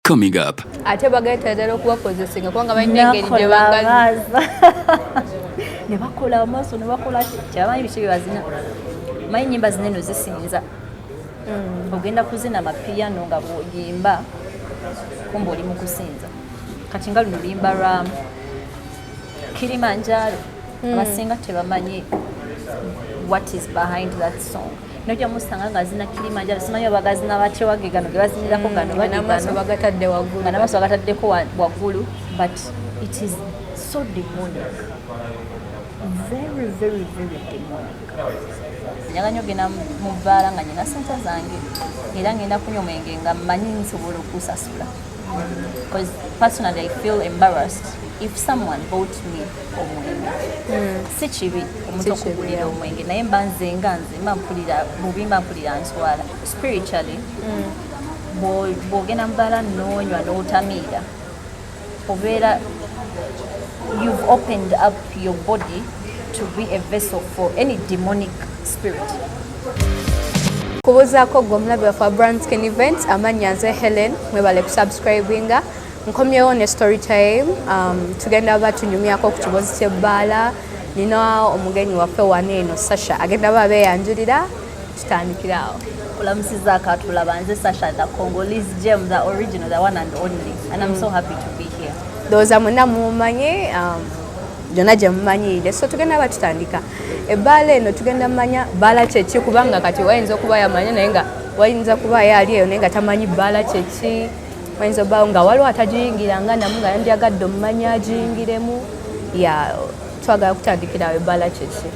Coming up. Ate bageetera okubakozesenga kubanga balina engeri gye Nakola bagazi. Amaaso ne bakola amaaso ne bakola kyabamanyi biki bye bazina. Manyi nyimba zino eno zisinza ogenda kuzina amapiyano nga bw'oyimba kumba oli mu kusinza. Kati nga luno luyimba lwa Kilimanjaro, abasinga tebamanyi what is behind that song. Nojja musanga nga azina Kilimanjaro, simanyi oba gazina batya wage gano ge bazinirako gano bali n'amaaso gano bagatadde waggulu. Nga n'amaaso bagataddeko waggulu, but it is so demonic, very, very, very demonic. Njagala nnyo ogenda mu bbaala nga nyina sente zange era ngenda kunywa omwenge nga mmanyi nsobola okusasula, because personally I feel embarrassed if someone bought me omwenge. Si kibi omuntu Si kibi, okugulira omwenge, naye mba nze nga nze mba mpulira bubi, mba mpulira nswala spiritually. Bw'ogenda mu bbaala n'onywa n'otamiira, obeera you've opened up your body to be a vessel for any demonic spirit. Kubuuzaako gwe omulabi waffe wa Brandskin Events, amannya nze Helen. Mwebale kusubscribinga. Nkomyewo ne story time. Tugenda ba tunyumyako ku kibozi ky'ebbaala. Nina omugenyi waffe wano eno, Sasha, agenda ba beeyanjulira. Tutandikire awo. Kulamusizaako atulaba, nze Sasha the Congolese gem, the original, the one and only, and I'm so happy to be here. Ndowooza mwenna mumanye, gyonna gye mumanyiire. So tugenda ba tutandika ebbaala eno, tugenda manya bbaala kyeki, kubanga kati wayinza okuba yamanya naye nga wayinza kuba ye ali eyo naye nga tamanyi bbaala kyeki. Wayinza obbaawo nga waliwo atagiyingiranga namu nga yandyagadde omumanya agiyingiremu. Ya, twagala kutandikirawo, ebbaala kyeki?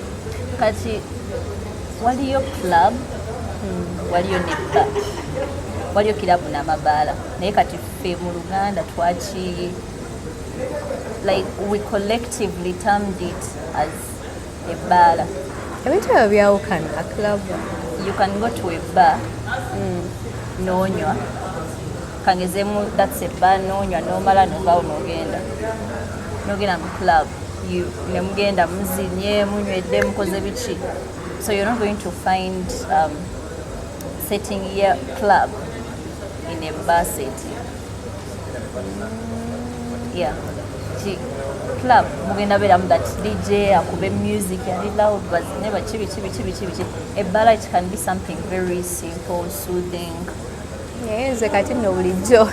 Kati waliyo club, waliyo ne bar, waliyo kirabu n'amabaala, naye kati ffe mu Luganda twaki, like, we collectively termed it as ebbaala. Ebintu ebyo byawukana, club? You can go to a bar n'onywa, kangezeemu, that's a bar, n'onywa n'omala novaawo n'ogenda mu club. Ne mugenda muzinye, munywedde, mukoze biki. So you're not going to find setting year club in a bar setting. Yeah. Club mugenda beeramu that DJ akube music yali loud, bazine baki biki biki biki biki. Ebbaala, it can be something very simple, soothing. Naye nze kati nno bulijjo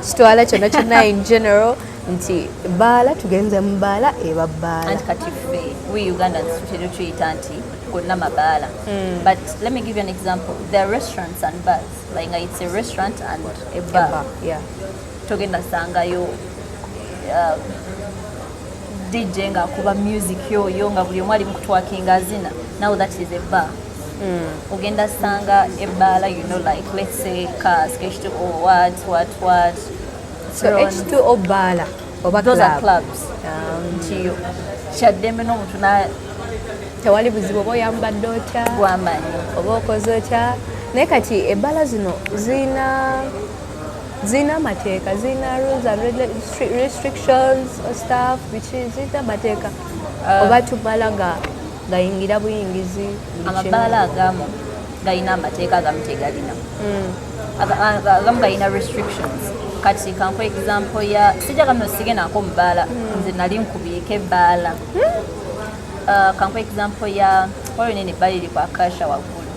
kitwala kyonna kyonna in general nti bbaala, tugenze mu bbaala, eba bbaala. Anti kati ffe we Ugandans tutera tuyita nti gonna mabaala, but let me give you an example. There are restaurants and bars, like it's a restaurant and a bar. Eba, yeah. Togenda sangayo DJ ng'akuba music yoyo nga buli omu ali mu kutwakinga azina. Now that is a bar. Ogenda sanga ebbaala, like, let's say Cask, H2O, what what what. So H2O bbaala oba Those are club? Clubs. Nti kyaddembe n'omuntu na Tewali buzibu oba oyambadde otya. Gwamanyi. Oba okoze otya. Naye kati ebbaala zino zirina amateeka, zirina rules and restrictions or stuff, biki? Zirina amateeka oba tumala nga gayingira buyingizi buli kimu? Amabaala agamu galina amateeka, agamu tegalina. Agamu galina restrictions. Kati kankuwe example ya sijja kano, sigendako mu bbaala nze, nali nkubiiko ebbaala. Kankuwe example ya waliwo nene ebbaala eri ku Akasha waggulu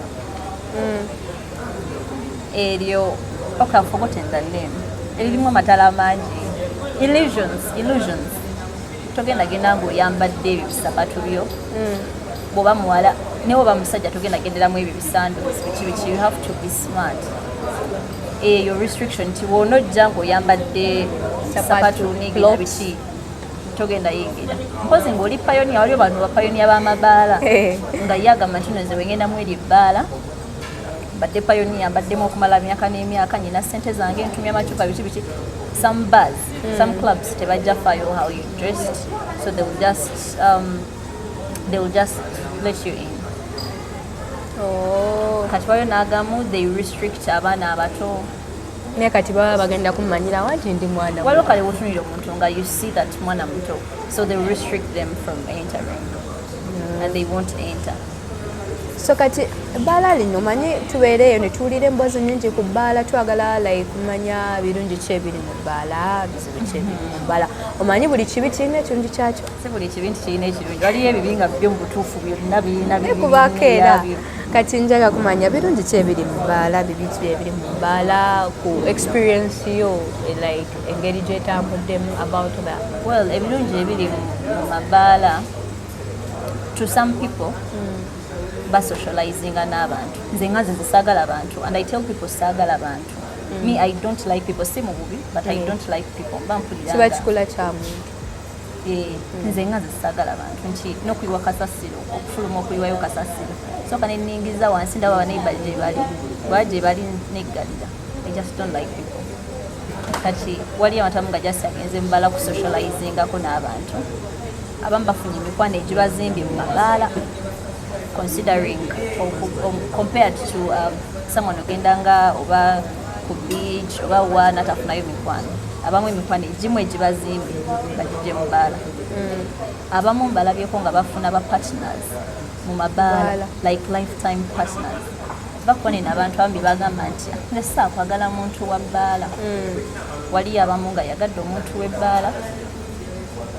eryo. Okay, I've forgotten the name. Eririmu amatala mangi, Illusions, Illusions. Togenda genda ng'oyambadde ebyo bisapatu byo bw'oba muwala, ne bw'oba musajja togenda genderamu ebyo bisanduzi biki biki. You have to be smart. Eyo restriction nti bw'onojja ng'oyambadde Sapatu, sapatu nigenda clogs. Biki, togenda yingira mpozi ng'oli pioneer. Waliwo bano bapioneer b'amabaala nga ye agamba nti no nze wengendamu eri ebbaala mbadde pioneer, mbaddemu okumala myaka n'emyaka, nyina sente zange, ntumya amacupa, biki biki. Some bars, some clubs tebajja fayo how you dressed, so they will just let you in. Oh. Kati waliyo n'agamu they restrict abaana abato. Naye kati baba bagenda kumanyirawo nti ndi mwana Waliwo muto. Kale wotunulira omuntu nga you see that mwana muto, so they restrict them from entering and they won't enter. So kati ebbaala lino, omanyi tubeereeyo ne tuwulira emboozi nnyingi ku bbaala. Twagala like kumanya birungi ki ebiri mu bbaala, bizibu ki ebiri mu bbaala. Omanyi buli kibi kirina ekirungi kyakyo. Si buli kibi nti kirina ekirungi. Waliyo ebibi nga byo mu butuufu byonna birina Naye kubaako era. Kati njaga kumanya birungi ki ebiri mu bbaala, bibi ki ebiri mu bbaala, ku experience yo, like engeri gyetambuddemu about that. Well, ebirungi ebiri mu mabaala, to some people, basocializinga n'abantu. Nze nga nze saagala bantu, and I tell people saagala bantu. Me, I don't like people. Si mu bubi, but I don't like people. Mba mpulira Kiba kikula kya muntu. Eh, nze nga nze saagala bantu, nti n'okuyiwa kasasiro, okufuluma okuyiwayo kasasiro, sooka neningiza wansi, ndaba baneiba gye bali, oba gye bali neggalira. I just don't like people. Kati waliyo abantu abamu nga just agenze mubala kusocializingako n'abantu. Abamu bafunye emikwano egibazimbye mu mabaala, considering compared to someone ogenda nga oba ku beach oba wa natafunayo mikwano. Abamu emikwano egimu egibazimbye bagijje mu bbaala. Abamu mbalabyeko nga bafuna ba partners mu mabaala, Baala. like lifetime partners. Bakuba neno abantu abamu bye bagamba nti, "Ah, nze saakwagala muntu wa bbaala." Waliyo abamu nga yagadde omuntu w'ebbaala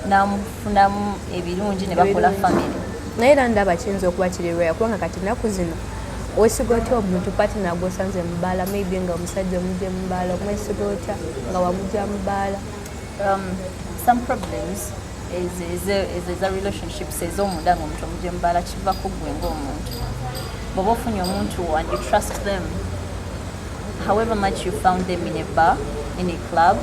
n'amufunamu ebirungi ne bakola Ebirungi. family. Naye era ndaba kiyinza okuba kiri rare, kubanga kati ennaku zino weesiga otya omuntu partner gwosanze mu bbaala? Maybe nga omusajja omugye mu bbaala, omwesiga otya nga wamugya mu bbaala? Some problems eza relationships ez'omunda nga omuntu omugye mu bbaala kiva ku ggwe ng'omuntu. Bw'oba ofunye omuntu and you trust them, however much you found them in a bar, in a club,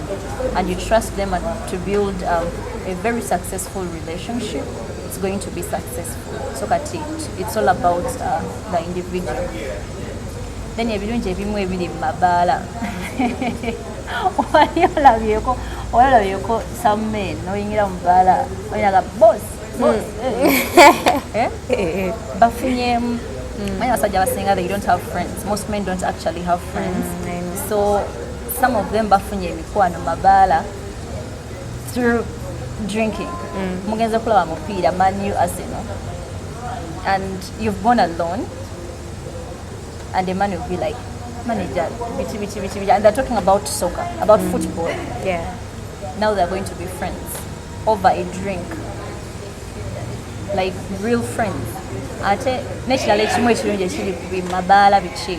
and you trust them and to build a very successful relationship, it's going to be successful. So kati it's all about the individual. Then ebirungi ebimu ebiri mu mabaala, wali olabyeko some men noyingira mu bbaala oyinaga boss, boss, eh? Eh? Bafunyemu. Manyi abasajja abasinga, they don't have friends. Most men don't actually have friends. I know. So some of them bafunye emikwano mabaala through drinking. Mugenze kulaba mupiira, Man U, Arsenal, and you've gone alone, and the man will be like, "Manager, bichi bichi bichi bichi," and they're talking about soccer, about football. Now they're going to be friends over a drink, like real friends. Ate n'ekirala ekimu ekirungi ekiri ku mabaala, biki,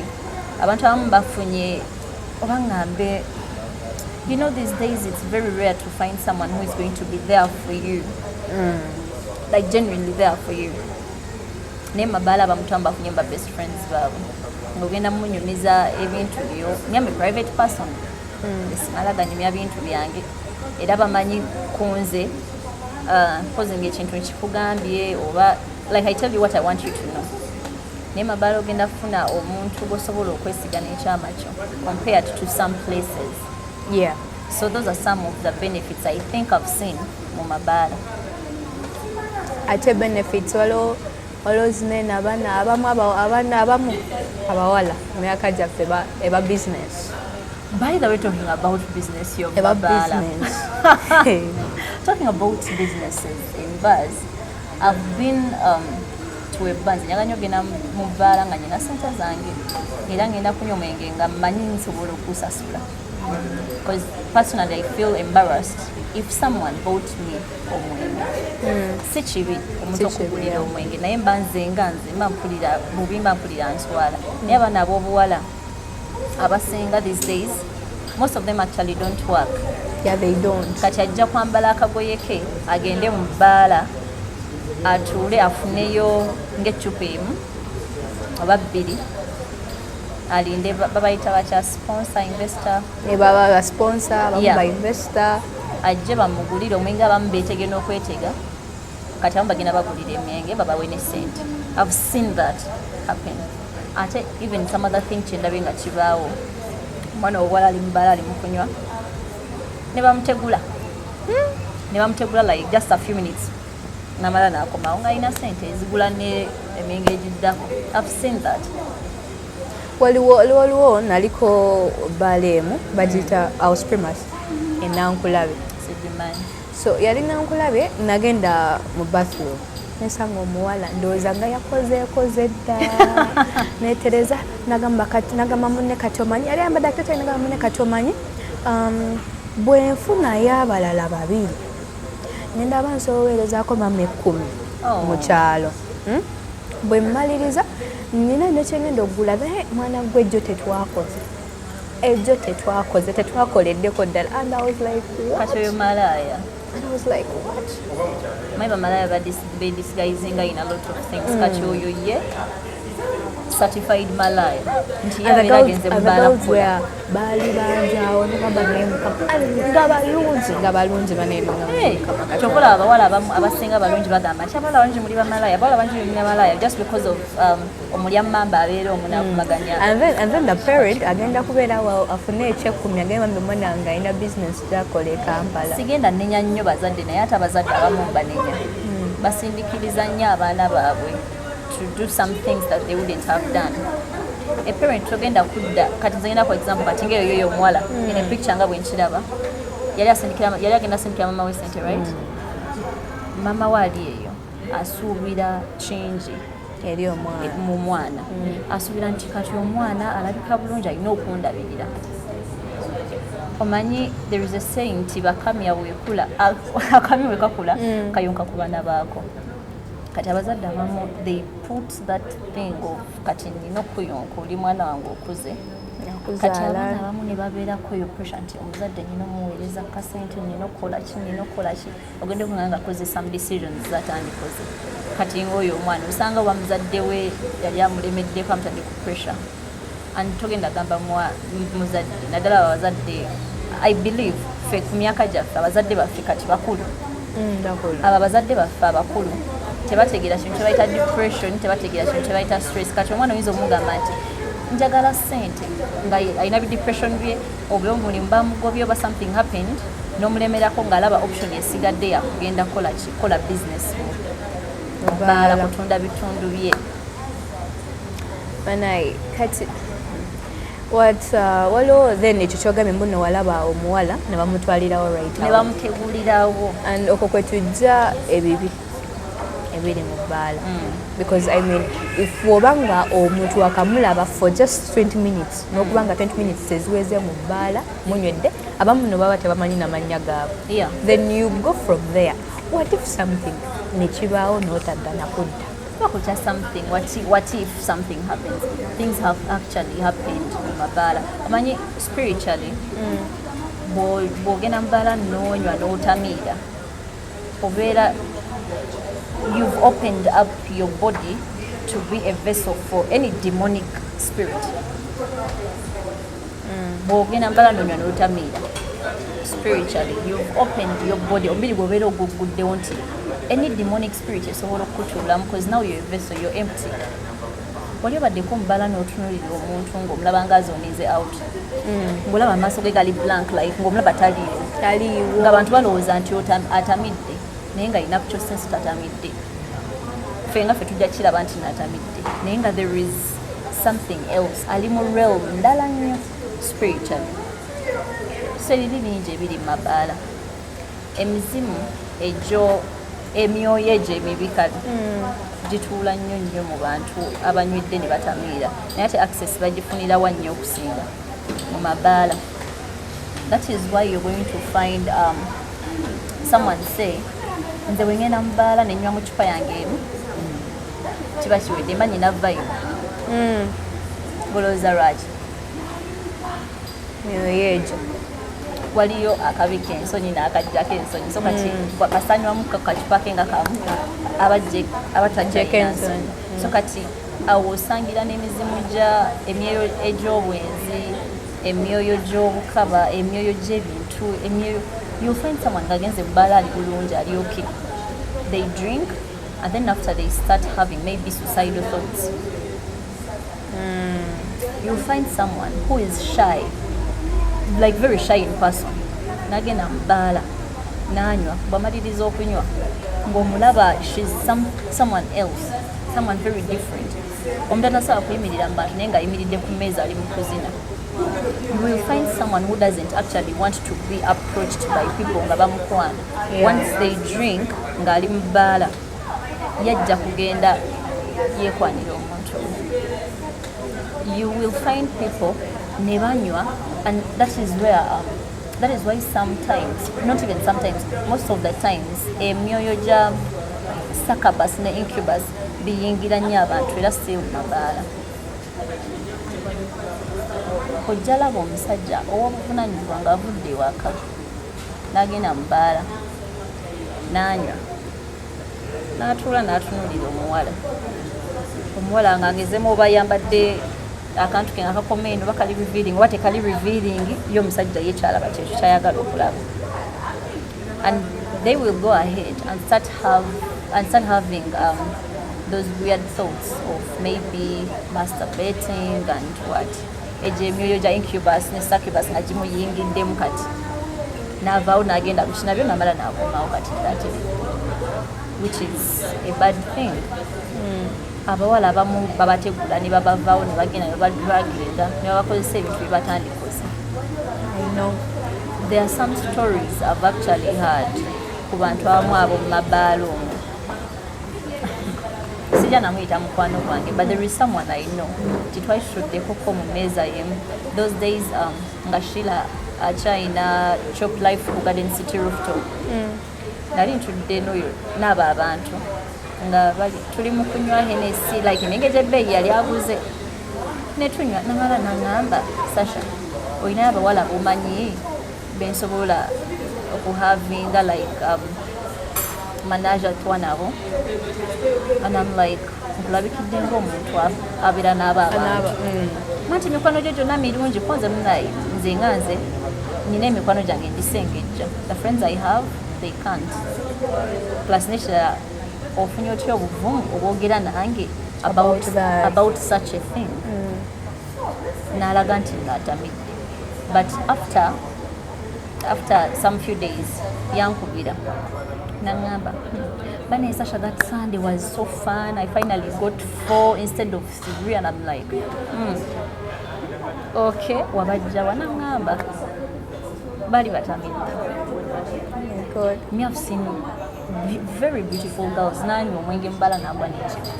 abantu abamu bafunye, oba ŋŋambe, these days it's very rare to find someone who is going to be there for you, like genuinely there for you. Naye mabaala abantu abamu bafunye ba best friends baabwe, ng'ogenda munyumiza ebintu byo. Nyame private person, simala ganyumya bintu byange, era bamanyi ku nze, mpozi nga ekintu nkikugambye oba like I tell you what I want you to know. Naye mabaala ogenda kufuna omuntu gw'osobola okwesiga n'ekyama kyo compared to some places. So those are some of the benefits I think I've seen mu mabaala. Ate benefits, waliwo zinene abaana abamu, abaana abamu abawala mu myaka gyaffe eba business. By the way, talking about business yo Eba mabaala, business. Talking about businesses in bars, I've been to a bar. Nze njagala nnyo ogenda mu bbaala nga nyina sente zange, era ngenda kunywa omwenge nga mmanyi nsobola okusasula, because personally I feel embarrassed if someone bought me omwenge. Si kibi omuntu Si kibi, okugulira omwenge, naye mba nze nga nze mba mpulira bubi, mba mpulira nswala. Naye abaana ab'obuwala abasinga these days, most of them actually don't work. Yeah, they don't. Kati ajja kwambala akagoye ke, agende mu bbaala, atuule, afuneyo ng'eccupa emu oba bbiri, alinde babayita bakya sponsor, investor. Ne baba ba sponsor abamu, ba investor. Ajje bamugulire omwenge. Abamu beetege n'okwetega, kati abamu bagenda bagulira emyenge, babawe ne sente. I've seen that happen. Ate even some other thing kyendabye nga kibaawo, omwana obuwala ali mu bbaala, ali mu kunywa, ne bamutegula, ne bamutegula like just a few minutes, namala nakomawo ng'alina sente ezigula ne emyenge egiddako. I've seen that. Waliwo naliko bbaala emu bagiyita House Primus e Nankulabe. Sigimanyi. So yali Nankulabe, nagenda mu bathroom. Nensanga omuwala, ndowooza nga yakozeekoze dda, netereza, nagamba kati, nagamba munne kati omanyi, yali ayambadde akiteteeyi, nagamba munne kati omanyi, bwe nfunayo abalala babiri, ngenda ba nsobowerezaako mama 10 Oh. mu kyalo. Bwe mmaliriza nina nekyengenda okugula, naye mwana gwe ejjo tetwakoze, ejjo tetwakoze, tetwakoleddeko ddala. And I was like, what? Kati oyo malaaya. And I was like, what? Manyi bamalaaya bedisguisinga in a lot of things. Kati oyo ye certified malaya nti ye abeera agenze mu bbaala kukola. Baali bangi awo, negamba naye Mukama, nga balungi, nga balungi banene. Kyova olaba abawala abamu abasinga balungi bagamba nti abawala bangi muli bamalaya, abawala bangi muli bamalaya, just because of omulya mmamba abeera omunakumaganya. And then the parent agenda kubeera awo afune ekyekkumi, agenda mbe mwana wange alina business gyakola e Kampala. Sigenda nnenya nnyo bazadde, naye ate abazadde abamu mbanenya, basindikiriza nnyo abaana baabwe to do some things that they wouldn't have done. A parent togenda kudda kati nze ngenda ku example kati ngaeyo yoyo omuwala in a picture nga bwe nkiraba, yali asindikira, yali agenda asindikira mama we sente, right? Mama we ali eyo asuubira kingi eri omwana. Mu mwana asuubira nti kati omwana alabika bulungi, alina okundabirira. Omanyi there is a saying nti bakamya bwekula, akamya bwe kakula kayonka ku baana baako. Kati abazadde abamu they put that thing of kati nina okuyonka, oli mwana wange okuze. Kati abaana Akuzaala. abamu ne babeerako eyo pressure nti omuzadde nina omuweereza kasente, nina okukola ki, nina okukola ki, ogenda okugamba nga akoze some decisions zatandikoze. Kati ngaoyo omwana osanga oba muzadde we yali amulemeddeko, amutadde ku pressure, and togenda gamba muzadde, naddala abo abazadde. I believe ffe ku myaka gyaffe abazadde baffe kati bakulu. Ndakula. Abo abazadde baffe abakulu tebategeera kintu kyebayita depression, tebategeera kintu kyebayita stress. Kati omwana oyinza omugamba nti njagala ssente nga alina bidepression bye, oba omulimu bamugobye, oba something happened n'omulemerako, ng'alaba option esigadde yakugenda kukola ki? Kola business mu bbaala, kutunda bitundu bye. Banaye kati what, waliwo then ekyo kyogambye mbuno walaba omuwala ne bamutwalirawo, right? Ne Awo. Bamutegulirawo. And okwo kwe tujja ebibi ebiri mu bbaala, because I mean, if woba nga omuntu wakamulaba for just 20 minutes, n'okuba nga 20 minutes teziweze mu bbaala munywedde, abamu no baba tebamanyi namannya gaabwe, then you go from there. What if something nekibaawo n'otadda nakudda? Bakutya something. What if something happens? Things have actually happened mu mabaala. Omanyi spiritually, bw'ogenda mu bbaala n'onywa n'otamiira, obeera you've opened up your body to be a vessel for any demonic spirit. Bw'ogenda mu bbaala n'onywa n'otamiira, spiritually you've opened your body, omubiri gwobeera oguguddewo nti any demonic spirit esobola okukutuulamu, because now you're a vessel, you're empty. Wali obaddeko mu bbaala n'otunulira omuntu ng'omulaba nga azoninze out, ng'olaba amaaso ge gali blank, like ng'omulaba taliiwo? Taliiwo. Ng'abantu balowooza nti atamidde, naye nga in actual sense tatamidde. Ffe nga ffe tujja kiraba nti natamidde, naye nga there is something else, ali mu realm ndala nnyo spiritually. So ebibi bingi ebiri mu mabaala, emizimu egyo, emyoyo egyo emibi kale gituula nnyo nnyo mu bantu abanywedde ne batamiira, naye ate access bagifunirawa nnyo okusinga mu mabaala. That is why you're going to find someone say, nze bwe ngenda mu bbaala nenywa mu cupa yange emu, kiba kiwedde, mba nyina vibe. Golowooza lwaki? Myoyo egyo. Waliyo akabi k'ensonyi n'akajjako ensonyi. So kati kasanywamu kacupa ke nga kamu, abajje Ajjeko abatajja ensonyi. ensonyi. So kati awo osangira n'emizimu gya emyoyo egy'obwenzi, emyoyo gy'obukaba, emyoyo gy'ebintu, emyoyo. You'll find someone ng'agenze mu bbaala, ali bulungi, ali okay, they drink and then after they start having maybe suicidal thoughts. You'll find someone who is shy, like very shy in person, nagenda mu bbaala n'anywa, bwamaliriza okunywa ng'omulaba she's someone else, someone very different. Omuntu atasobola kuyimirira mu bantu, naye ng'ayimiridde ku mmeeza ali mu kuzina. You will find someone who doesn't actually want to be approached by people nga bamukwana. Once they drink ng'ali mu bbaala. Yajja kugenda yeekwanira omuntu. You will find people ne banywa, and that is where that is why sometimes, not even sometimes, most of the times, emyoyo gya succubus ne incubus biyingira nnyo abantu era si mabaala. Ojja laba omusajja ow'obuvunanyizibwa ng'avudde ewaka n'agenda mu bbaala n'anywa n'atuula n'atunuulira omuwala, omuwala ng'agezemu oba ayambadde akantu ke nga kakoma eno, oba kali revealing oba tekali revealing, ye omusajja ye kyalaba kyekyo kyayagala okulaba, and they will go ahead and start having those weird thoughts of maybe masturbating and what. Egyo emyoyo gya incubus ne succubus nga gimuyingiddemu, kati n'avaawo n'agenda mukinabyo namala n'akomawo kati ngateredde, which is a bad thing. Abawala abamu babategula ne babavaawo ne bagenda ne babadraginga ne babakozesa ebintu bye batandikoze. I know. There are some stories I've actually heard ku bantu abamu abo mu mabaala omwo. Sijja namuyita mukwano gwange, but there is someone I know nti twakituddekoko mu mmeeza yemu those days, nga Sheila akyayina Chop Life ku Garden City rooftop. Nali ntudde n'oyo n'abo abantu nga bali tuli mu kunywa Hennessy, like emyenge gy'ebbeeyi yali aguze netunywa, namala naŋŋamba, "Sasha, olinayo abawala bomanyi bensobola okuhavinga like ménage à trois nabo?" And I'm like, "Nkulabikidde ng'omuntu abeera n'aba abantu?" Anti mikwano gyo gyonna mirungi ko nze munaye, nze nga nze nina emikwano gyange ngisengejja. The friends I have, they can't. Plus nekirala, ofunye otya obuvumu obwogera nange about, About that. about such a thing?" N'alaga nti ng'atamidde, but after some few days yankubira naŋŋamba, "Bane Sasha, that Sunday was so fun. I finally got four instead of three." And I'm like, Okay, wabajjawa?" Naŋŋamba baali batamidde. God. Me, I've seen very beautiful girls nanywa omwenge mubala nagwa nekiro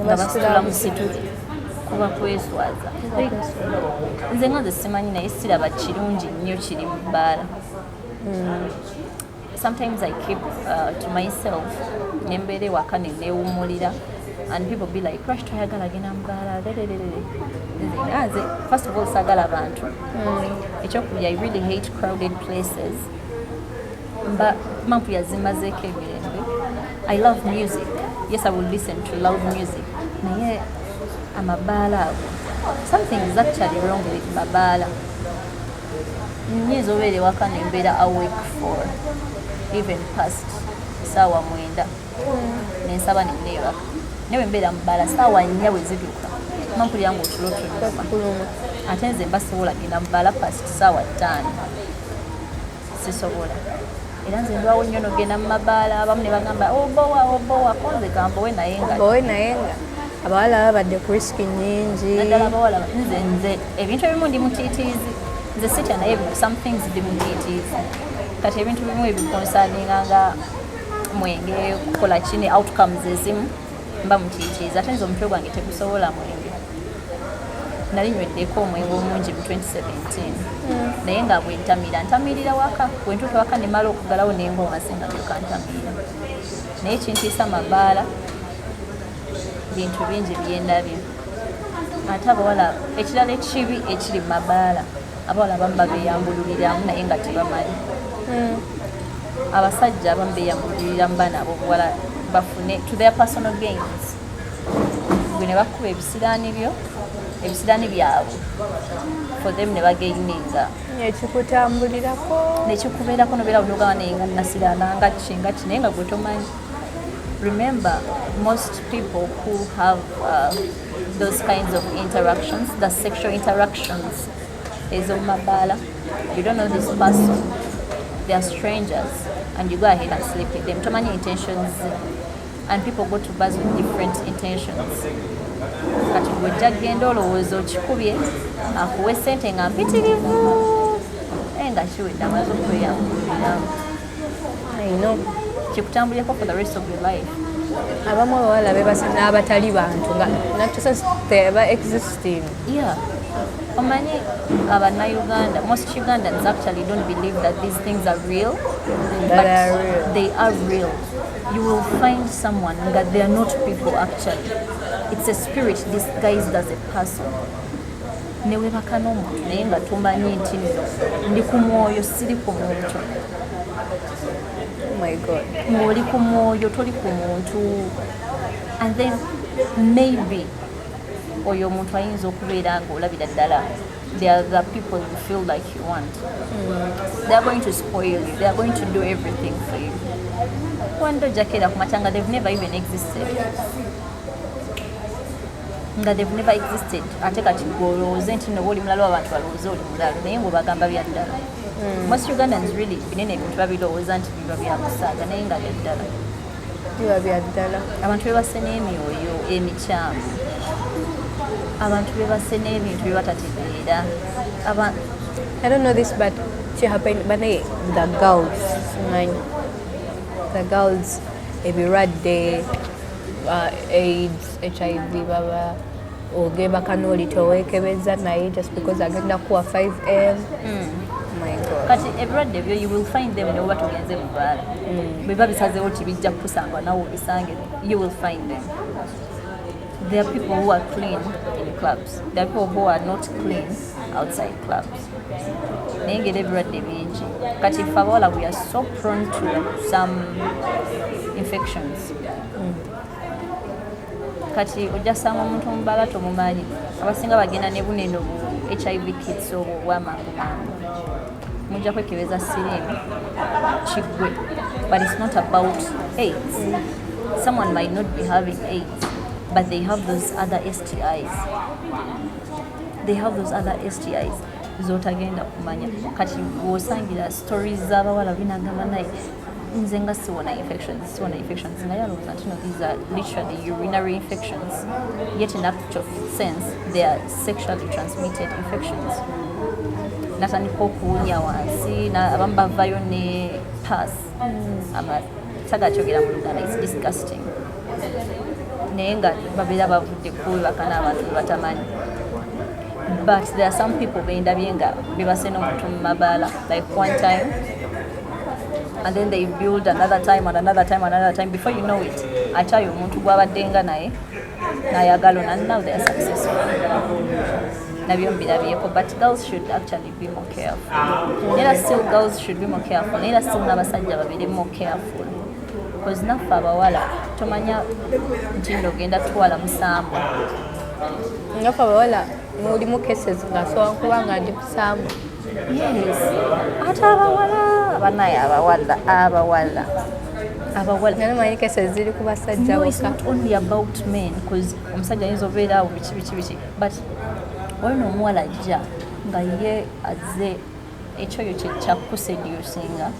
nga basitula musitule kuba kweswaza. Nze nga nze simanyi, naye siraba kirungi nnyo kiri mu bbaala. Sometimes I keep to myself nembeera ewaka nenewummulira, and people be like, "Lwaki toyagala genda mu bbaala?" Lelelele. Nze nga nze, first of all, saagala bantu. Ekyokubiri, I really hate crowded places. Mba mampu yazimazeeko emirembe. I love music, yes, I will listen to loud music, naye amabaala ago, something is actually wrong with mabaala. Nyinza obeera ewaka nembeera awake for even past 9:00 nensaba neneebaka, naye bwe mbeera mu bbaala, 4:00 bwe zituuka mampulira nga otulo tunuma. Kuluma. Ate nze mba sobola genda mu bbaala past 5:00, sisobola. Era nze ndwawo nnyo nogenda mu mabaala, abamu ne bagamba obowa obowa, konze kambowe naye nga Bowe, naye nga abawala babadde ku risk nnyingi. Naddala abawala. Nze ebintu ebimu ndi mutiitiizi, nze sitya, naye some things ndi mutiitiizi. Kati ebintu bimu ebiconcerninga nga mwenge, kukola kine outcomes ezimu, mba mutiitiizi. Ate nze omutwe gwange tegusobola mwenge. Nali nyweddeko omwenge omungi mu 2017, naye nga bwe ntamira ntamirira waka, bwe ntuuka waka nemala okugalawo nengwa wansi nga ndyoka ntamira. Naye kintiisa mabaala, bintu bingi byendabye. Ate abawala, ekirala ekibi ekiri mu mabaala, abawala abamu babeyambululiramu naye nga tebamanyi. Abasajja abamu beyambululira mu baana abobuwala bafune to their personal gains. Gwe ne bakuba ebisiraani byo, ebisiraani byabwe, for them ne bagaininga. Ekikutambulirako. Nekikubeerako nobeera nogamba, "Naye nga nasiraana nga ki nga ki," naye nga gwe tomanyi. Remember, most people who have those kinds of interactions, the sexual interactions ez'omu mabaala, you don't know this person, they are strangers, and you go ahead and sleep with them. Tomanyi intentions, and people go to bars with different intentions. Kati gwejja genda olowooza okikubye, akuwa esente nga mpitirivu, naye nga kiwedde amaze okweyambuliramu. I know. Kikutambulirako for the rest of your life. Abamu abawala bebase n'abatali bantu, nga natusense teba existing. Yeah, omanyi abannayuganda, most Ugandans actually don't believe that these things are real. That But are real. They are real. You will find someone nga they are not people actually. It's a spirit disguised as a person. Newebaka n'omuntu naye nga tomanyi nti nno ndi ku mwoyo, siri ku muntu. Oh my God. Ng'oli ku mwoyo, toli ku muntu. And then maybe oyo omuntu ayinza okubeera ng'olabira ddala they are the people you feel like you want. They are going to spoil you, they are going to do everything for you. One day ojja ku makya nga they've never even existed, nga they've never existed. Ate kati gwe olowooze nti noba oli mulalu, abantu balowooze oli mulalu, naye ng'obagamba bya ddala. Most Ugandans really binene ebintu babirowooza nti biba byakusaaga, naye nga bya ddala. Biba bya ddala. Abantu bebase n'emyoyo emikyamu, abantu bebase n'ebintu bye batategeera. I don't know this, but she happened, but the girls, simanyi, the girls, ebirwadde, AIDS, HIV, baba ogebaka n'oli teweekebeza naye just because agenda kuwa 5M. My God. Kati ebirwadde ebyo you will find them newoba tugenze mu bbaala. Bwe bisazeewo ti bijja kukusanga nawe obisange, you will find them. There are people who are clean in clubs, there are people who are not clean outside clubs. Naye ngeri ebirwadde bingi kati ffe abawala, we are so prone to some infections. Kati ojja sanga omuntu omubala tomumanyi, abasinga bagenda ne buneno bu HIV kits obwo obwamangu mangu, mujja kwekebeza siriimu kiggwe. But it's not about AIDS. Someone might not be having AIDS, but they have those other STIs, they have those other STIs zotagenda kumanya. Kati wosangira stories z'abawala binagamba naye nze nga siwona infections, siwona infections, naye alowooza nti no, these are literally urinary infections, yet in actual sense they are sexually transmitted infections. Natandika okuwunya wansi, abamu bavayo ne pus, sagakyogera mu Luganda, it's disgusting, naye nga babeera bavudde kwebaka n'abantu be batamanyi. But there are some people bendabye nga bebase n'omuntu mu mabaala like one time, and then they build another time and another time and another time. Before you know it, akyayo omuntu gwabadde nga naye nayagala, and now they are successful. Nabyo mbirabyeko. But girls should actually be more careful. Era still girls should be more careful, era still n'abasajja babere more careful, because naffe abawala tomanya nti nno ogenda tutwala musambu. Nga abawala mulimu cases ng'asobola kuba nga ndi musambu. Yes, ate abawala banaye, abawala, abawala, abawala. Naye manyi cases ziri ku basajja No, it's bokka. not only about men, because omusajja ayinza obeera awo biki biki biki, but walina omuwala ajja nga ye azze ekyoyo kye kyakuseducinga,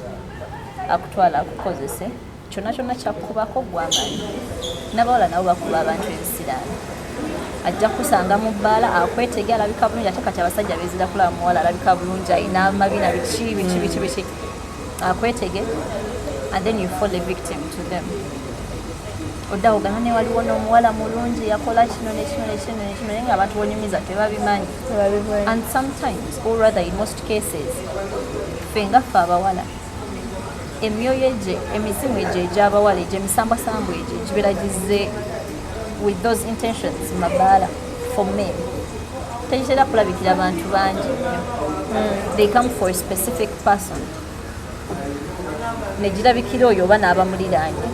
akutwala akukozese kyonna kyonna kyakubako gwamanyi. N'abawala nabo bakuba abantu ebisiraani. Ajja kusanga mu bbaala akwetege, alabika bulungi, ate kati abasajja bezira kulaba muwala alabika bulungi, alina amabina, biki biki biki biki, akwetege, and then you fall a victim to them. Oddawo gana ne waliwo n'omuwala mulungi yakola kino nekino nekino nekino, naye nga abantu bonyumiza tebabimanyi. Tebabimanyi. And sometimes, or rather in most cases, ffe nga ffe abawala, emyoyo egyo, emizimu egyo egy'abawala, egyo emisambwasambu egyo gibeera gizze with those intentions mabaala for men. Tegitera kulabikira bantu bangi nnyo. They come for a specific person, negirabikira oyo oba n'abamuliraanye,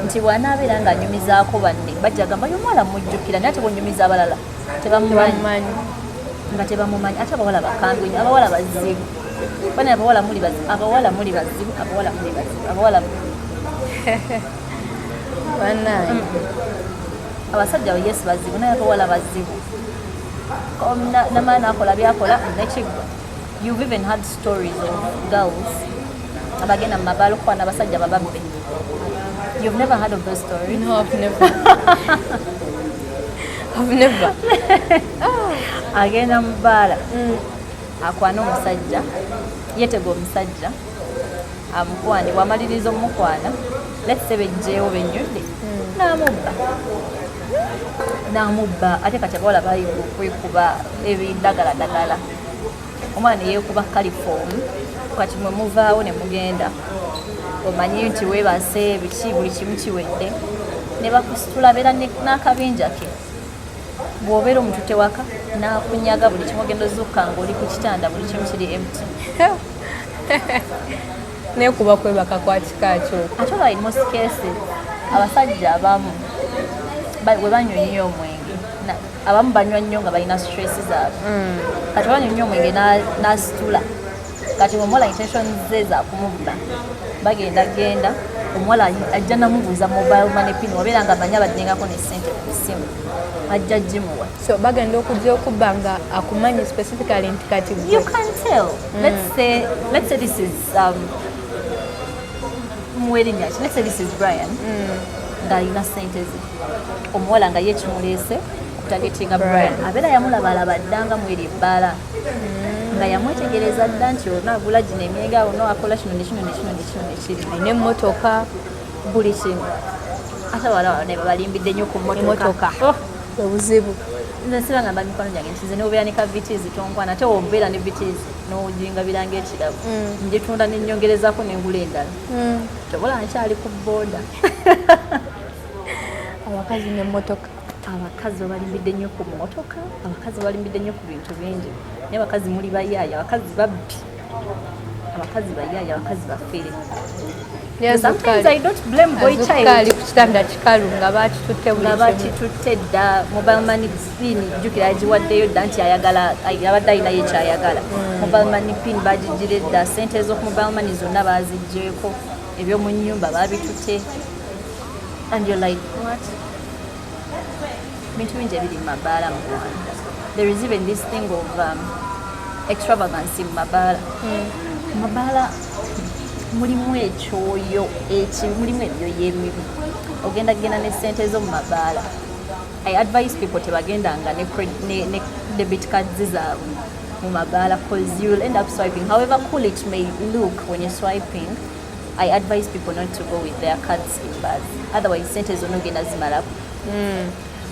nti bw'anaabeera ng'anyumizaako banne bajja gamba yo omuwala mujjukira, naye ate bwonyumiza abalala tebamumanyi. Tebamumanyi. Nga tebamumanyi. Ate abawala bakambwe nnyo, abawala bazibu bane, abawala muli bazibu, abawala muli bazibu, abawala muli bazibu, abawala. Bannange. Abasajja yes bazibu, naye abawala bazibu. Namaani akola byakola nekiggwa. You've even had stories of girls abagenda mu mabaala okukwana abasajja bababbe. You've never heard of those stories? No, I've never. I've never. Agenda mu bbaala akwana omusajja, yeetega omusajja. Amukwane, bw'amaliriza omukwana, let's say bejjeewo bennyudde, n'amubba, n'amubba. Ate kati abawala bayiga okwekuba ebidagaladagala, omwana neyeekuba chloroform. Kati mwe muvaawo ne mugenda, omanyi nti weebase, biki, buli kimu kiwedde, ne bakusitula, beera n'akabinja ke. Bw'obeera omututte waka, n'akunyaga buli kimu, ogenda ozukka ng'oli ku kitanda, buli kimu kiri empty. Naye kuba kwebaka kwa kika kyo. Ate olwa in most cases abasajja abamu bwe banywa nnyo omwenge, abamu banywa nnyo nga balina stress zaabwe. Kati banywa nnyo omwenge, n'asitula. Kati omuwala intention ze za kumubba, bagenda genda, omuwala ajja namubuuza mobile money pin, wabeera nga amanyi abaddengako ne ssente ku ssimu, ajja gimuwa. So bagenda okujja okubba nga akumanyi specifically nti kati gwe. You can tell. Let's say this is muwerinnya ki? Let's say this is Brian ng'alina ssente ze, omuwala nga ye kimuleese okutargetinga Brian. Abeera yamulabalaba dda nga mweri ebbaala, nga yamwetegereza dda nti ono agula gino emyenge, ono akola kino nekino nekino nekino nekiri. Alina emmotoka. Buli kimu. Ate abawala bano ne babalimbidde nnyo ku mmotoka. Emmotoka. Oh, obuzibu. Nze siba ngamba mikono gyange nti nze nobeera ne ka Vitz tonkwana, ate wobeera ne Vitz n'ogingabira ng'ekirabo, ngitunda nenyongerezako nengula endala. Tobola nkyali ku booda. Abakazi n'emmotoka. Abakazi babalimbidde nnyo ku mmotoka, abakazi babalimbidde nnyo ku bintu bingi. Naye abakazi muli bayaaya, abakazi babbi, abakazi bayaaya, abakazi bafere. Sometimes I don't blame boy child. Ali ku kitanda kikalu nga bakitutte buli nga kimu. Bakitutte dda. Mobile money pin, jjukira yagiwaddeyo dda nti ayagala, abadde alinayo ekyayagala. Mobile money pin bagigira dda, sente ez'oku mobile money zonna baziggyeeko, ebyomu nnyumba babitutte, and you're like, what? Bintu bingi ebiri mu mabaala mu Rwanda. There is even this thing of extravagance mu mabaala. Mu mabaala mulimu ekyoyo eki, mulimu emyoyo emibi. Ogenda genda ne sente zo mu mabaala. I advise people tebagendanga ne debit cards zaabwe mu mabaala, cause you will end up swiping. However cool it may look when you're swiping, I advise people not to go with their cards in bars, otherwise sente zonna ogenda zimalako.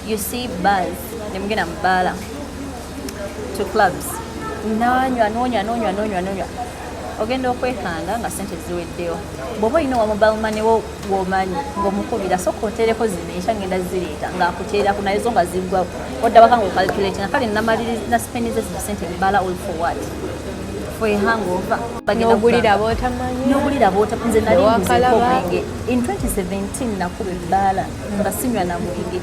You see bars, nemugenda mu baala, to clubs, nanywa, nonywa, nonywa, nonywa, nonywa, ogenda okwekanga nga sente ziweddeyo. Bw'oba olina owa mobile money wo womanyi ng'omukubira, soka otereko zino, enkya ngenda zireeta, ng'akuteerako naye zo nga ziggwawo. Odda waka ng'ocalculate nga kale namaliriza naspendinze zino sente mbala, all for what? For a hangover. Bagenda n'ogulira kugamba- b'otamanyi. N'ogulira bwota. Nze nali Ewakalaba. nguzeeko omwenge in 2017, nakuba ebbaala nga sinywa na mwenge,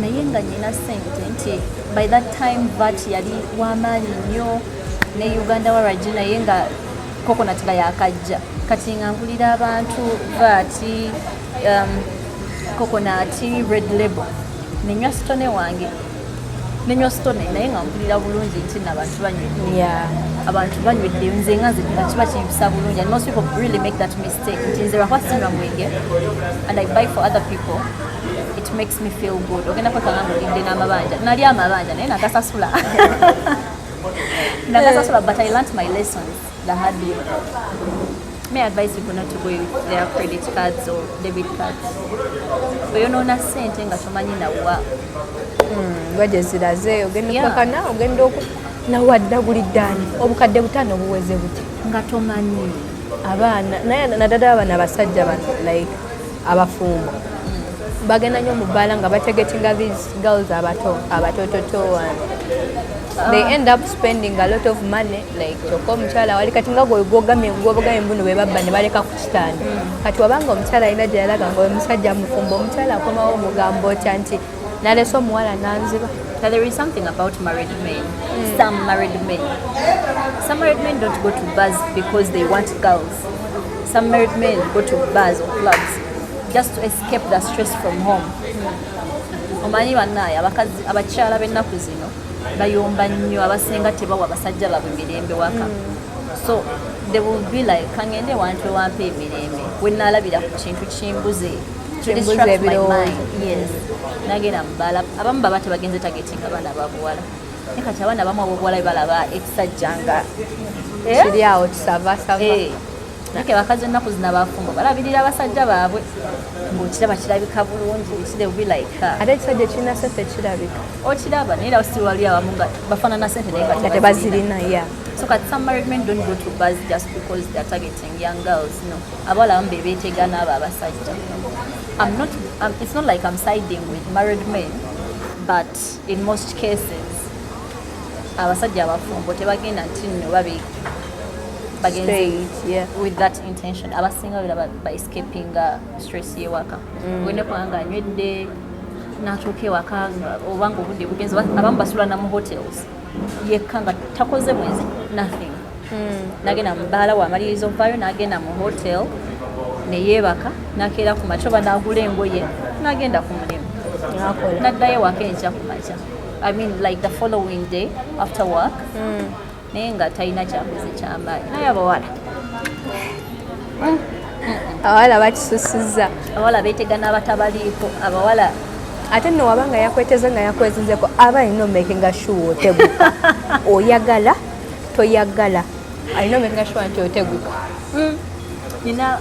naye nga nyina sente nti by that time VAT yali wamaanyi nnyo ne Uganda waragi, naye nga coconut nga yakajja. Kati nga ngulira abantu VAT, coconut, Red Label, nenywa Stoney wange, nenywa Stoney, naye nga mpulira bulungi nti nabantu banywedde. Abantu banywedde, nze nga nze nga kiba kimpisa bulungi. And most people really make that mistake nti nze lwakuba sinywa mwenge and I buy for other people, it makes me feel good. Ogenda kwekanga ngaolidde n'amabanja. Nali amabanja naye nagasasula, nagasasula, but I learnt my lessons the hard way. May I advise people not to go with their credit cards or debit cards. Oyonoona ssente nga tomanyi nawa. Nga gye ziraze ogenda okwekana ogenda oku nawadda guliddaani obukadde 5 obuweze buti. Nga tomanyi. Abaana naye naddala abaana abasajja bano, like abafumbo, bagenda nnyo mu bbaala nga batargetinga these girls abato abatototo, and they end up spending a lot of money, like kyokka omukyala wali kati nga gwogamye gwobagamye mbuno bwe babba ne baleka ku kitanda. Kati wabanga omukyala alina gye yalaga nga omusajja mufumbo, omukyala akomawo omugamba otya nti nalese omuwala nanziba? Now there is something about married men. Some married men. Some married men don't go to bars because they want girls. Some married men go to bars or clubs just to escape the stress from home. Omanyi bannaaye abakazi, abakyala b'ennaku zino bayomba nnyo, abasinga tebawa basajja baabwe mirembe waka. So they will be like, kangende wantu ewampa emirembe we naalabira ku kintu kimbuze to Kimbuze distract my ebirowoozo. mind. Yes, nagenda mubala. Abamu baba tebagenze targeting abaana babuwala, naye kati abaana abamu abobuwala balaba ekisajja nga kiri awo kisavasava. Eh, Naye abakazi ennaku zino abafumbo balabirira abasajja baabwe, ng'okiraba kirabika bulungi, they will be like her. Ate ekisajja kirina sente kirabika. Okiraba, naye era si wali abamu nga bafaanana sente naye nga tebazirina, yeah. So kati some married men don't go to bars just because they're targeting young girls. No, abawala abamu be beetega n'abo abasajja. I'm not, it's not like I'm siding with married men, but in most cases abasajja abafumbo tebagenda nti nno babe bagenze Straight, yeah. with that intention. Abasinga bera ba escaping stress y'ewaka. Ogenda kubanga nga anywedde n'atuuka ewaka oba nga obudde bugenze, abamu basula na mu hotels yekka nga takoze bwenzi, nothing, nagenda mu bbaala, wamaliriza ovaayo n'agenda mu hotel neyeebaka, nakeera ku makya oba n'agula engoye n'agenda ku mulimu. Nakola. Naddayo ewaka enkya ku makya, I mean, like the following day after work, naye nga talina kyakoze kyamaanyi. Naye abawala Abawala bakisusizza. Abawala beetega n'abatabaliiko abawala. Ate nno waba nga yakweteze nga yakwezinzeko, aba alina omakinga sure oteguka, oyagala toyagala, alina omakinga sure nti oteguka. Nina,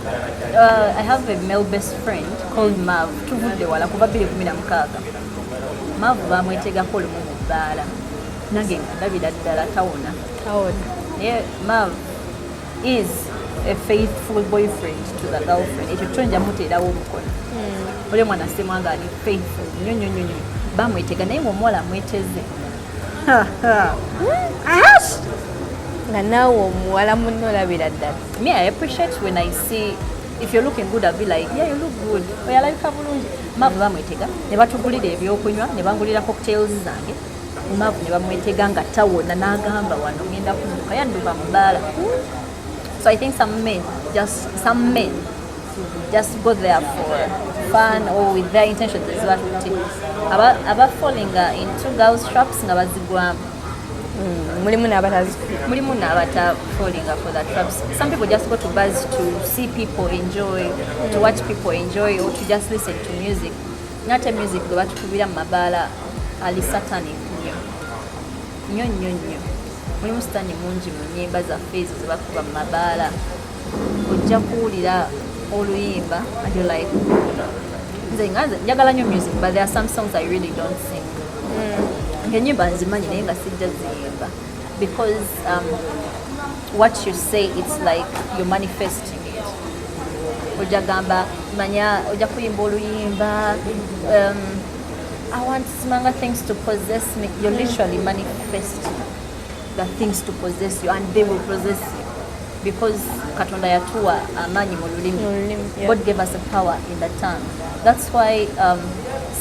I have a male best friend called Mav. Tuvudde wala kuva 2016. Mav bamwetegako lumu mu bbaala, nange nga ndabira ddala tawona. Tawona. Naye Mav is a faithful boyfriend to the girlfriend. Ekyo kyo nja muteerawo omukono. Oli omwana Semwanga ali faithful nnyo nnyo nnyo nnyo. Bamwetega, naye ng'omuwala amweteze. Nga naawe omuwala munno olabira ddala. Me, I appreciate when I see if you're looking good, I'll be like, "Yeah, you look good." Oyalabika bulungi. Mavu bamwetega ne batugulira ebyokunywa ne bangulira cocktails zange. Mavu ne bamwetega nga tawona, n'agamba, "Wano ngenda kudduka." Yadduka mu bbaala. So I think some men just go there for fun or with their intentions ezibatutte. Aba falling into girls' traps nga bazigwamu. Mulimu n'abatazi. Mulimu n'abata falling for the traps. Some people just go to bars to see people enjoy, to watch people enjoy, or to just listen to music. Nate music gwe batukubira mu mabaala ali satanic nnyo nnyo nnyo nnyo. Mulimu sitani mungi mu nnyimba zaffe ezo ze bakuba mu mabaala. Ojja kuwulira oluyimba and you're like, nze nga nze njagala nnyo music, but there are some songs I really don't sing. Ng'ennyimba nzimanyi naye nga sijja ziyimba because what you say, it's like you're manifesting it. Ojja gamba manya ojja kuyimba oluyimba, "I want simanga things to possess me." You're literally manifesting the things to possess you, and they will possess you because Katonda yatuwa amaanyi mu lulimi. Mu lulimi, yeah. God gave us a power in the tongue. That's why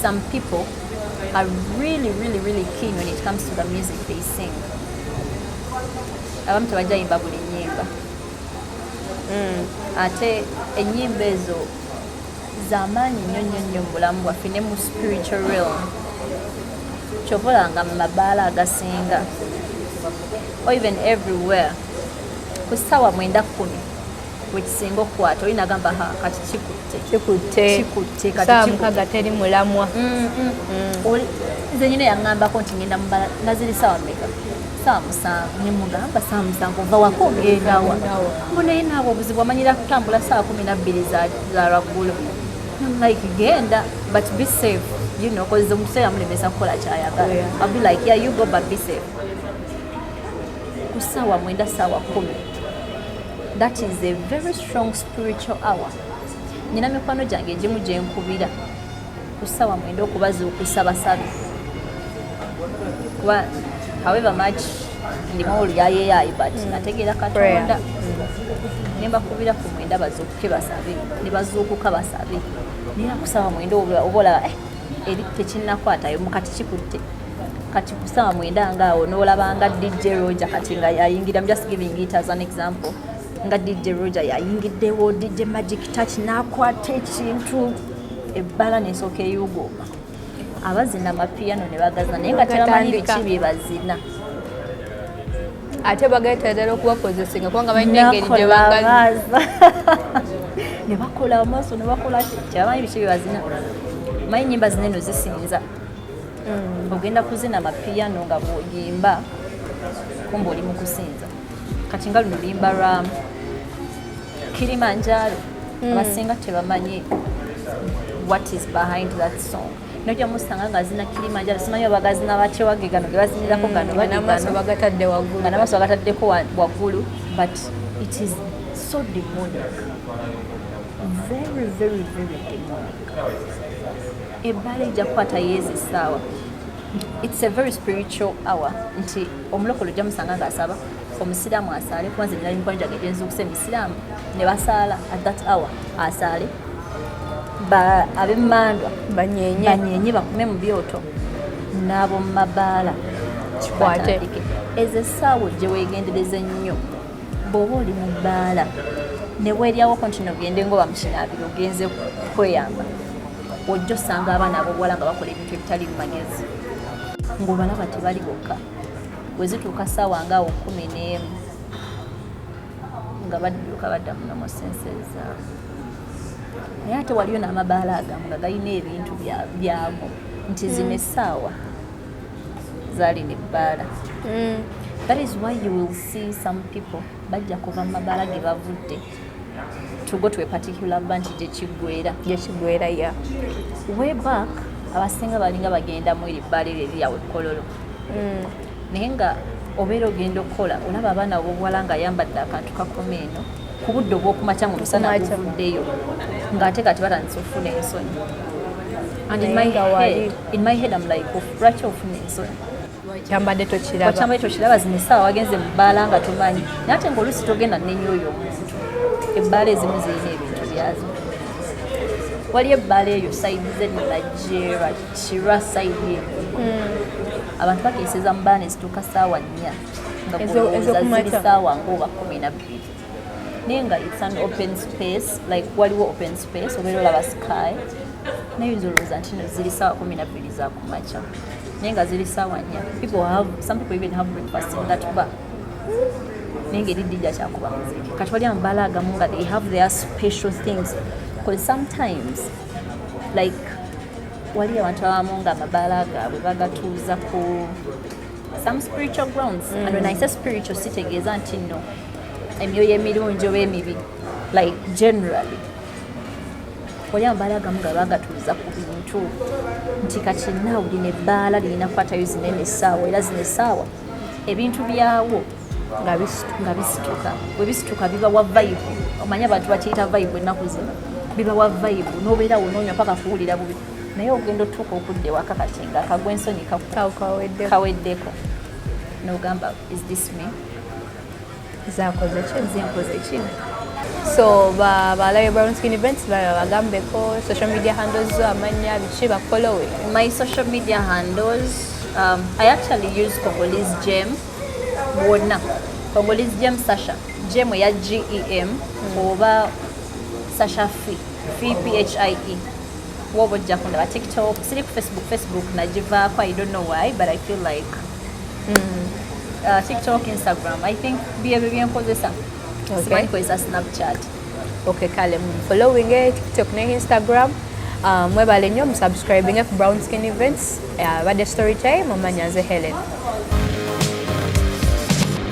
some people are really, really, really keen when it comes to the music they sing. Abamu tebajja yimba buli nnyimba, ate ennyimba ezo z'amaanyi nnyo nnyo nnyo mu bulamu bwaffe ne mu spiritual realm. Kyova olanga mu mabaala agasinga or even everywhere, ku ssaawa 9, 10 wekisinga okukwata, oli nagamba, "Ha, kati kikutte." Kikutte. Kikutte, kati Saawa kikutte. 6 teri mulamwa. Nze nyina yaŋŋambako nti ngenda mubala naziri saawa mmeka, saawa 7. Nemugamba, "Saawa 7 ova waka ogendawa?" Mbu naye naawe obuzibu amanyira kutambula saawa 12 za lwaggulo. I'm like, "Genda, but be safe, cause omuseera mulemesa kukola kyayagala." I'll be like, "Yeah, you go, but be safe." Ku ssaawa 9, saawa 10, that is a very strong spiritual hour. Nyina mikwano gyange egimu gyenkubira ku ssaawa 9 okubazuukusa basabe, kuba however much ndimu oluyayeyayi, but nategeera Katonda. Ne mbakubira ku 9 bazuukuke basabe, ne bazuukuka basabe. Naye ku ssaawa 9 oba olaba, eh, eri tekinnakwatayo mukati kikutte. Kati ku ssaawa 9 ngaawo n'olaba nga DJ Roger kati nga yayingira. I'm just giving it as an example, nga DJ Roger yayingiddewo, DJ Magic Touch n'akwata ekintu, ebbala nesooka eyuguuma, abazina amapiyano ne bagazina, naye nga tebamanyi Gatandika. biki bye bazina. Ate bagaetera ddala okubakozesenga kubanga balina engeri gye Nakola bagazi. Amaaso ne bakola amaaso ne bakola ki, tebamanyi biki bye bazina. Manyi nyimba zino eno zisinza ogenda kuzina amapiyano nga bw'oyimba kumba oli mu kusinza. Kati nga luno luyimba lwa Kilimanjaro, abasinga tebamanyi what is behind that song. Nojja musanga nga zina Kilimanjaro, simanyi oba gazina batya, wage gano ge bazinirako gano bage n'amaaso gano bagatadde waggulu. Nga n'amaaso bagataddeko waggulu, but it is so demonic, very, very, very demonic. Ebbaala ejja kukwata yeezi essaawa, it's a very spiritual hour, nti omulokole ojja musanga ng'asaba, omusiraamu asaale, kuba nze nina mikwano gyange gyenzuukusa emisiraamu ne basaala at that hour, asaale. Ab'emmandwa banyenye. Banyenye, bakume mu byoto, n'ab'omu mabaala Kikwate. Batandike. Ezo essaawa ojje weegendereze nnyo bw'oba oli mu bbaala ne weeryawoko nti nogende ngoba mu kinaabiro, ogenze kweyamba, ojja osanga abaana ab'obuwala nga bakola ebintu ebitali mu magezi, ng'obalaba tebali bokka. Bwe zituuka ssaawa ngaawo 11 nga badduka badda muno mu senses zaabwe. Naye ate waliyo n'amabaala agamu nga galina ebintu byago nti zino essaawa zaalina ebbaala. That is why you will see some people bajja kuva mu mabaala ge bavudde to go to a particular bar nti gye kiggwera. Gyekigwera ya. Way back abasinga balinga bagenda mu eri bbaala eryo eryawe Kololo, naye nga obeera ogenda okukola olaba abaana ab'obuwala ng'ayambadde akantu kakoma eno ku budde obw'okumakya mu musana Kumakya. guvuddeyo, ng'ate kati batandise okufuna ensonyi. And in my Naye nga wali. head, in my head I'm like, lwaki ofuna ensonyi? Kyambadde tokiraba. Wakyambaye tokiraba, zino essaawa wagenze mu bbaala nga tomanyi. Naye ate ng'oluusi togenda nnenya oyo omuntu, ebbaala ezimu zirina ebintu byazo. Waliyo ebbaala eyo side ze Najera Kira side eyo, abantu bakeeseza mu bbaala ne zituuka ssaawa 4 nga gwolowooza ziri ez'okumakya. ssaawa ng'oba 12, naye nga it's an open space, like waliwo open space, obeera olaba sky, naye oyinza olowooza nti no ziri ssaawa 12 za kumakya, naye nga ziri ssaawa 4. People have, some people even have breakfast in that bar, naye nga eri DJ kyakuba muziki. Kati wali amabaala agamu nga they have their special things, because sometimes like wali abantu abamu nga amabaala gaabwe bagatuuza ku some spiritual grounds. And when I say spiritual, sitegeeza nti nno emyoyo emirungi oba emibi, like generally wali amabaala agamu nga bagatuuza ku bintu nti kati naawe lino ebbaala lirina kukwatayo zinene essaawa, era zino essaawa ebintu byawo nga bisituka. Nga bisituka. Bwe bisituka bibawa vibe, omanyi abantu bakiyita vibe ennaku zino, bibawa vibe n'obeerawo n'onywa paka kuwulira bubi, naye ogenda otuuka okudda ewaka kati nga akagwa ensonyi Kaweddeko. Kaweddeko, n'ogamba, "Is this me?" Zakoze ki? Nze nkoze ki? So balabe Brown Skin Events, bagambeko social media handles zo, amannya, biki, bafollowe. My social media handles, I actually use Congolese Gem wonna, Congolese Gem Sasha, Gem eya Gem, oba Sasha Phi Phi, Phie, woba ojja kundaba TikTok. Siri ku Facebook, Facebook nagivaako, I don't know why, but I feel like TikTok, Instagram, I think byebyo byenkozesa. Simanyi kozesa Snapchat. Okay, kale following TikTok ne Instagram. Mwebale nnyo, musubscribing ku Brown Skin Events. Badde Story Time, omanya nze Helen.